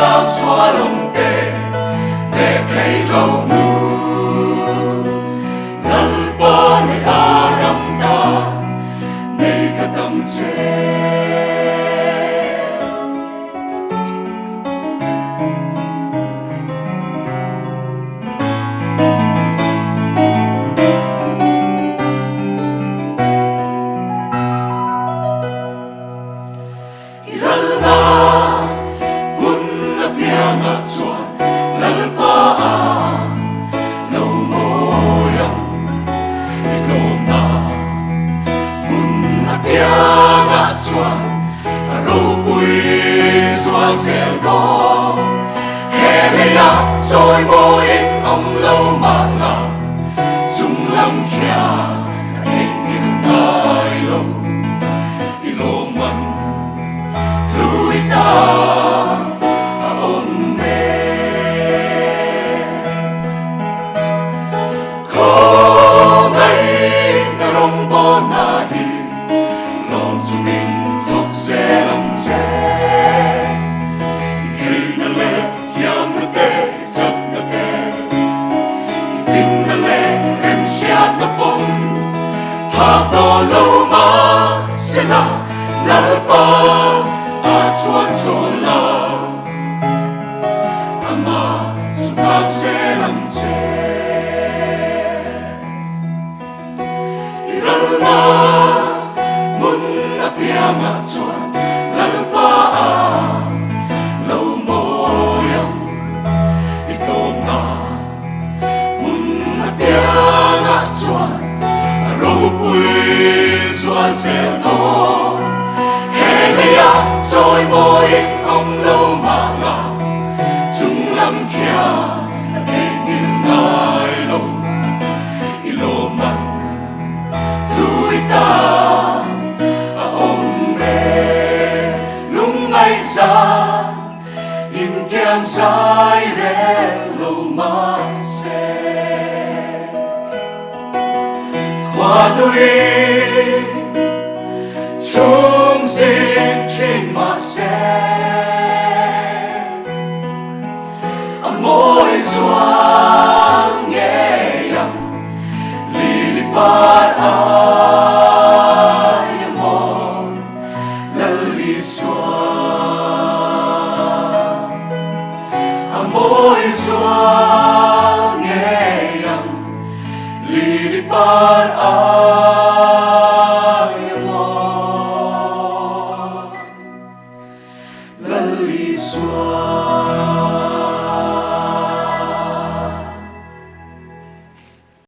Thlarau sual awm te hneh thei lo nu. Lalpa leh a ram tan nei tla tam che. I ralna hmun apiangah chuan Lalpa a lo mawi ang. I tlawmna hmun apiangah chuan a ropui zual zel dawn. He leiah chawimawiin awm lo mah la, chung lam khian a theihnghilh ngai lo. I lawmman hlui ta a awm e. Khawngaih ka rawngbâwl hna hi lawm chungin thawk zel ang che. I theihna leh thiamna te, i chakna te, i finna leh remhriatna pawm tha tawh lo mahsela Lalpa a chuan chawl lo. Amah chu nghak zel ang che. I ralna hmun apiangah chuan Lalpa a lo mawi ang. I tlawmna hmun apiangah chuan a ropui zual zel dawn. He leiah chawimawiin awm lo mah la, chung lam khian a theihnghilh ngai lo. I lawmman lui ta a awm e. Lungngaihza inkian zai rel lo mahse. Khua turi chhung zing thin mahse. A mawi zual ngei ang lili par ai a mawi Lal Isua. A mawi zual.